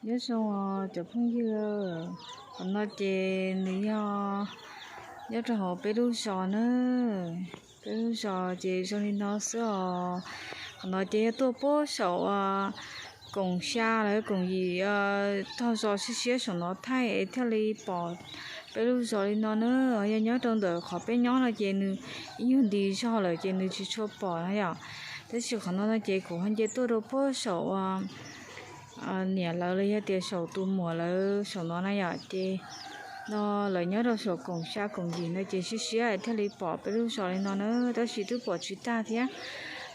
Nyob zoo os cov phooj ywg, qhov no ces nws yog nyob rau hauv peb lub zos na. Peb lub zos ces zoo li no xwb os. Qhov no ces yog tuaj puag saum koom xya los koom yim tog zos siab siab saum no thaij es thiaj li pom peb lub zos li no na. Yog nyob rau ntawm qhov peb nyob no ces nws ib nyuag nti zog lawm ces nws tsis tshua pom na yom. Tab sis qhov no no ces kuv ho nce tuaj rau puag saum niam lawv los yog tias saum tus muam lawv saum no na yom. Ces no lawv nyob rau saum koom xya koom yim no ces siab siab thiaj li pom peb lub zos li no na, tab sis twb pom tsis tag thiab.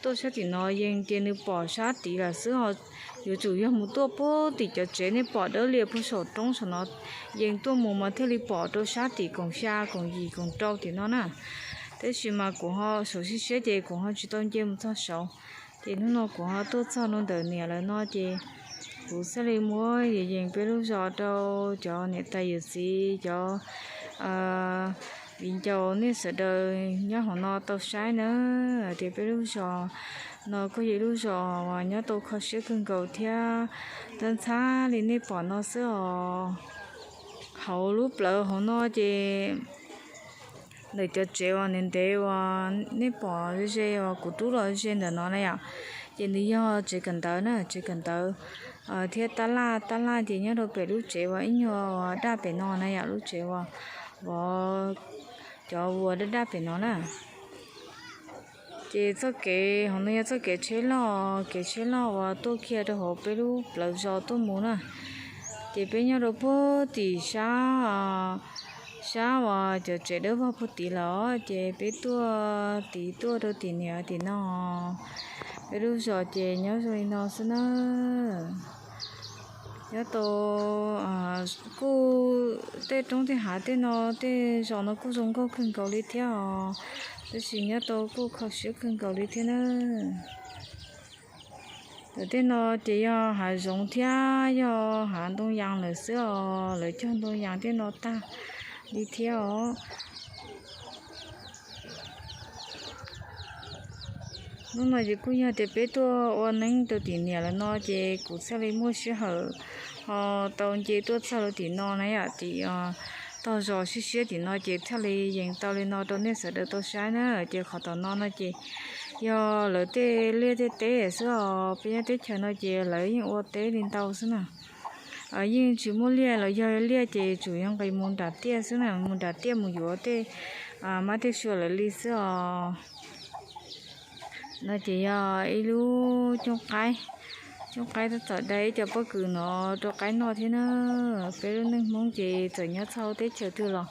Tuaj sab tim no yees ces nws pom sab tid lawm xwb os. Yuav tsum yog mus tuaj puag tim cov tsev nej pom dawb lias puag saum roob saum no, yees tuaj mus mas thiaj li pom rau sab tim koom xya koom yim koom rau tim no na. Tab sis mas kuv ho saum siab siab ces kuv ho tsis tau nce mus txog saud. Ces hnub no kuv ho tuaj txog rau ntawm niam lawv no ces kuv thiaj li muab yees yees peb lub zos rau cov niam tais yawm txiv, cov viv ncaus nej sawv daws nyob hauv no tau saib na, tias peb lub zos no kuj yog ib lub zos uas nyob tau kho siab kawg nkaus thiab. Ntxhab ntxhab li nej pom no xwb os. Hauv lub plawv hauv no ces ntawm cov tsev uas ntev ntev uas nej pom ze ze uas kuv rub los ze ntawm no na yom, ces nws yog tsev kawm ntawv na, tsev kawm ntawv thiab tab laj, tab laj ces nyob rau pem lub tsev uas ib nyuag uas daj pem no na yom, lub tsev uas vov cov vuas daj daj pem no na. Ces txoj kev hauv no yog txoj kev tsheb loj, kev tsheb loj uas tuaj kiag rau hauv peb lub plawv zos tuaj mus na. Ces peb nyob rau puag tim sab, sab uas cov tsev dawb vog puag tid lawm, ces peb tuaj tid tuaj rau tim niam tim no. Peb lub zos ces nyob zoo li no xwb na. Nyob tau kuj tej roob tej hav tej no tej zos no kuj zoo nkauj kawg nkaus li thiab os, tab sis nyob tau kuj kho siab kawg nkaus li thiab na. Ntawm tej no ces yog hav zoov thiab yog hav ntoo yas lawm xwb os, lawv cog ntoo yas tej no tag li thiab os. Hnub no ces kuj yog tias peb tuaj ua neeb rau tim niam lawv no ces kuv thiaj li muaj sij hawm ho tau nce tuaj txog rau tim no na yom, tim tog zos siab siab tim no ces thiaj li yees tau li no rau nej sawv daws tau saib na. Ces qhov tom no no ces yog lawv tej liaj tej teb xwb os, peb nyob teb chaws no ces lawv yeej ua teb li ntau xwb na. Yeej tsis muaj liaj los yog liaj ces tsuas yog nqis mus nram tiaj xwb na, mus nram tiaj mus yuav tej mab tej sua lawv li xwb os. No ces yog ib lub cooj qaib, cooj qaib tab tom dai ib co pob kws no rau qaib noj thiab na. Peb lub neej Hmoob ces txawm nyob txog teb chaws twg los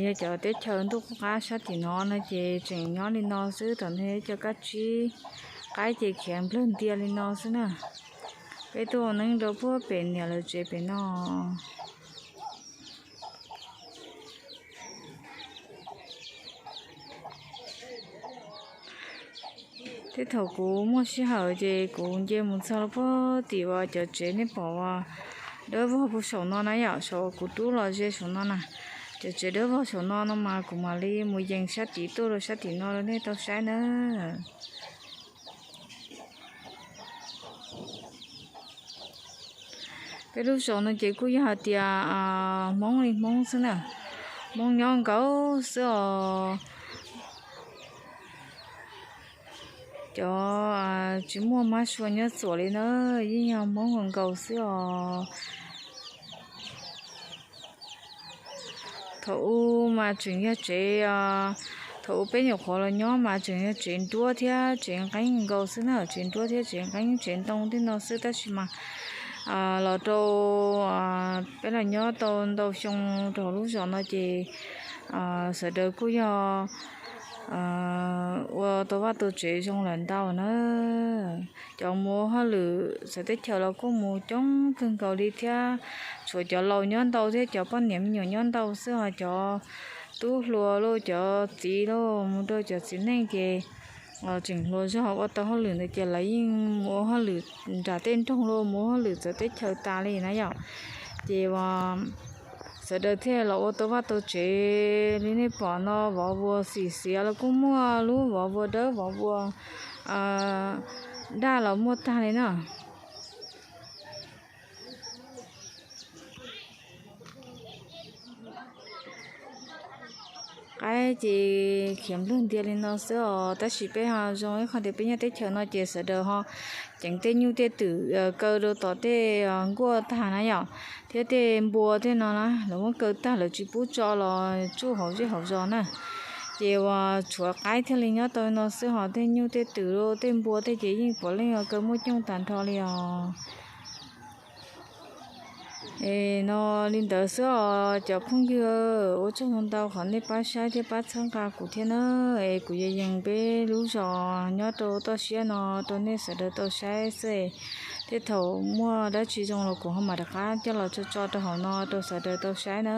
yog cov teb chaws ntuj qub qab sab tim no no ces tseem nyob li no xwb, tom ntej ib co kab tsib qaib ces khiav nplawg ntias li no xwb na. Peb tuaj ua neeb rau puag pem niam lawv tsev pem no. Tej thaum kuv muaj sij hawm ces kuv nce mus txog rau puag tim uas cov tsev nej pom uas dawb vog puag saum no na yom, saum kuv rub los ze saum no na. Cov tsev dawb vog saum no no mas kuv mam li mus yees sab tid tuaj rau sab tim no rau nej tau saib na. Peb lub zos no ces kuj yog hais tias Hmoob li Hmoob xwb na, Hmoob nyob nkaus xwb os. Cov tsis muaj mab sua nyob txuas li na, yeej yog Hmoob nkaus nkaus xwb os. Thaum ub mas tseem yog tsev, thaum ub peb nyuam qhuav los nyob mas tseem yog tsev nruab thiab tsev nqeeb nkaus xwb na, tsev nruab thiab tsev nqeeb tsev ntoo tej no xwb, tab sis mas los rau peb los nyob tau ntau xyoo rau hauv lub zos no ces sawv daws kuj yog ua tau vaj tau tsev zoo lawm ntau na. Cov mus ua hauj lwm txawv teb chaws los kuj mus coob kawg nkaus li thiab, tshuav cov laus nyob ntau thiab cov poj niam me nyuam nyob ntau xwb, ho cov tub hluas los cov txiv los mus rau cov txiv neej ces tseem hluas zog ua tau hauj lwm ntawd ces lawv yeej mus ua hauj lwm nram tej nroog los mus ua hauj lwm txawv teb chaws tas li na yom. Ces sawv daws thiaj los ua tau vaj tau tsev li nej pom no, vov vuas xim xiav los kuj muaj, lub vov vuas dawb vov vuas daj los muaj tag li na. qaib ces khiav nplawg ntiag li no xwb os. Tab sis peb ho zoo ib qho tias peb nyob teb chaws no ces sawv daws ho ceev tej nyuj tej twm kaw rau tom tej nkuaj tag na yom, thiab tej npua tej no na lawv muab kaw tag lawv tsis pub tso los tsuj hauv zej hauv zos na. Ces uas tshuav qaib thiaj li nyob tau no xwb, ho tej nyuj tej twm tej npua tej ces yeej puav leej kaw muaj cooj tag nrho li os. Es no li ntawd xwb os cov phooj ywg, ua tsaug ntau qhov nej pab saib thiab pab txhawb nqa kuv thiab na. Es kuv yuav yees peb lub zos nyob rau toj siab no rau nej sawv daws tau saib xwb. Tej thaum muaj dab tsi zoo los kuv ho mam rov qab coj los tso tso rau hauv no rau sawv daws tau saib na.